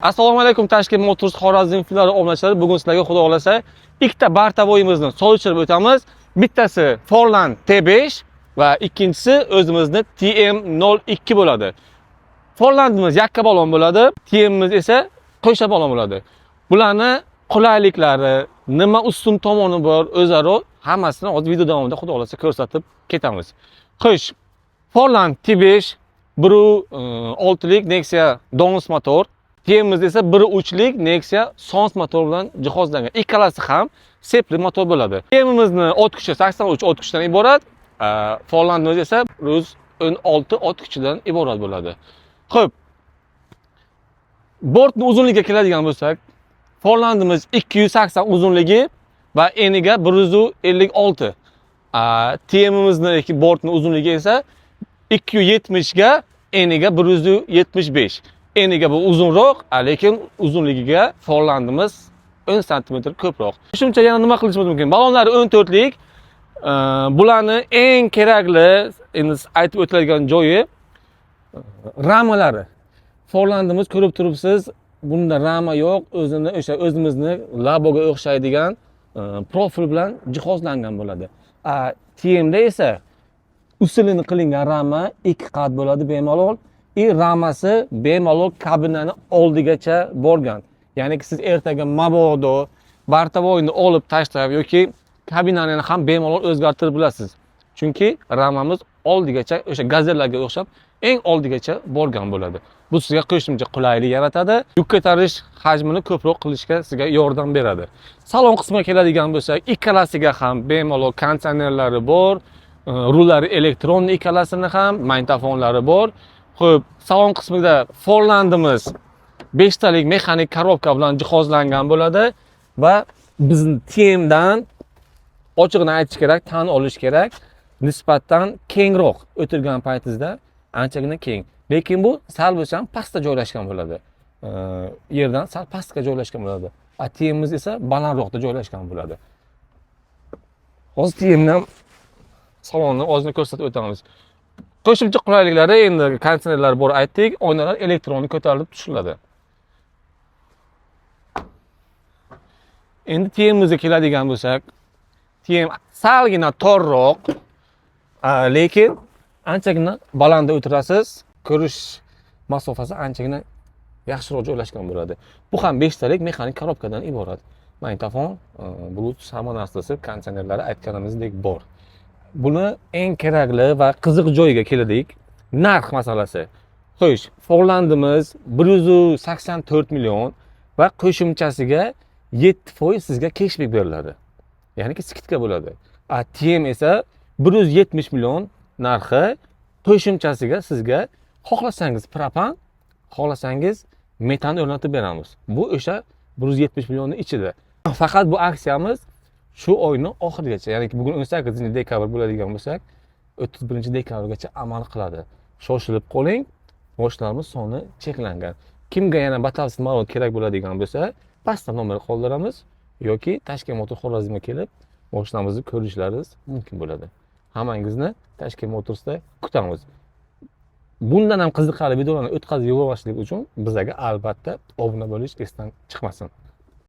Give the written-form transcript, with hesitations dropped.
Assalomu alaykum, Tashkent Motors Xorazm filiali obunachilari. Bugun sizlarga, xudo xohlasa, ikkita бортовой imizni solishtirib o'tamiz. Bittasi Forland T5 va ikkinchisi o'zimizni TM02 bo'ladi. Forlandimiz yakka balon bo'ladi, TMimiz esa qo'sha balon bo'ladi. Bularni qulayliklari, nima ustun tomoni bor, o'zaro hammasini hozir video davomida, xudo xohlasa, ko'rsatib ketamiz. Xo'sh, Forland T5 1.6lik Nexia Downs motor, TMimiz esa 1.3lik Nexia Sons motor bilan jihozlangan. Ikkalasi ham sepli motor bo'ladi. TMimizni ot kuchi 83 ot kuchidan iborat, Forlandimiz esa 116 ot kuchidan iborat bo'ladi. Xo'p, bortni uzunligiga keladigan bo'lsak, Forlandimiz 280 uzunligi va eniga 156. TMimizni bortni uzunligi esa 270 ga, eniga 175. Eniga bu uzunroq, lekin uzunligiga Forlandimiz 10 sm ko'proq. Qo'shimcha yana nima qilishimiz mumkin? Balonlari 14lik. Bularni eng kerakli, endi aytib o'tiladigan joyi ramalari. Forlandimiz, ko'rib turibsiz, bunda rama yo'q, o'zini o'sha o'zimizni Laboga o'xshaydigan profil bilan jihozlangan bo'ladi. TMda esa usulini qilingan rama ikki qat bo'ladi bemalol. И ramasi bemalol kabinani oldigacha borgan. Ya'ni siz ertaga mabodo бортовой ni olib tashlab yoki kabinani ham bemalol o'zgartirib bilasiz. Chunki ramamiz oldigacha, o'sha gazellarga o'xshab, eng oldigacha borgan bo'ladi. Bu sizga qo'shimcha qulaylik yaratadi. Yuk ko'tarish hajmini ko'proq qilishga sizga yordam beradi. Salon qismiga keladigan bo'lsak, ikkalasiga ham bemalol konditsionerlari bor, rullari elektron ikkalasini ham, magnitofonlari bor. Xo'p, salon qismida Forlandimiz 5 talik mexanik korobka bilan jihozlangan bo'ladi va bizni TMdan, ochig'ini aytish kerak, tan olish kerak, nisbatan kengroq, o'tirgan paytingizda anchagina keng. Lekin bu sal bo'lsa ham pastda joylashgan bo'ladi. Yerdan sal pastga joylashgan bo'ladi. A TMimiz esa balandroqda joylashgan bo'ladi. Hozir TMdan salonni ozgina ko'rsatib o'tamiz. Qo'shimcha qulayliklari, endi konditsionerlar bor, aytdik, oynalar elektron ko'tarilib tushiriladi. Endi TMimizga keladigan bo'lsak, TM salgina torroq, lekin anchagina balandda o'tirasiz, ko'rish masofasi anchagina yaxshiroq joylashgan bo'ladi. Bu ham 5 talik mexanik korobkadan iborat. Magnitofon, Bluetooth, hamma narsasi, konditsionerlari aytganimizdek bor. Buni eng kerakli va qiziq joyiga keldik. Narx masalasi. Xo'sh, Forlandimiz 184 million va qo'shimchasiga 7% sizga keshbek beriladi. Ya'niki скидка bo'ladi. A TM esa 170 million narxi, qo'shimchasiga sizga xohlasangiz propan, xohlasangiz metan o'rnatib beramiz. Bu o'sha 170 millionni ichida. Faqat bu aksiyamiz shu oyni oxirigacha, ya'ni bugun 18 dekabr bo'ladigan bo'lsak, 31 dekabrgacha amal qiladi. Shoshilib qoling, mashinalarimiz soni cheklangan. Kimga yana batafsil ma'lumot kerak bo'ladigan bo'lsa, pastda nomer qoldiramiz yoki Tashkent Motor Xorazmga kelib mashinamizni ko'rishlaringiz mumkin bo'ladi. Hammangizni Tashkent Motorsda kutamiz. Bundan ham qiziqarli videolarni o'tkazib yubormaslik uchun bizlarga albatta obuna bo'lish esdan chiqmasin.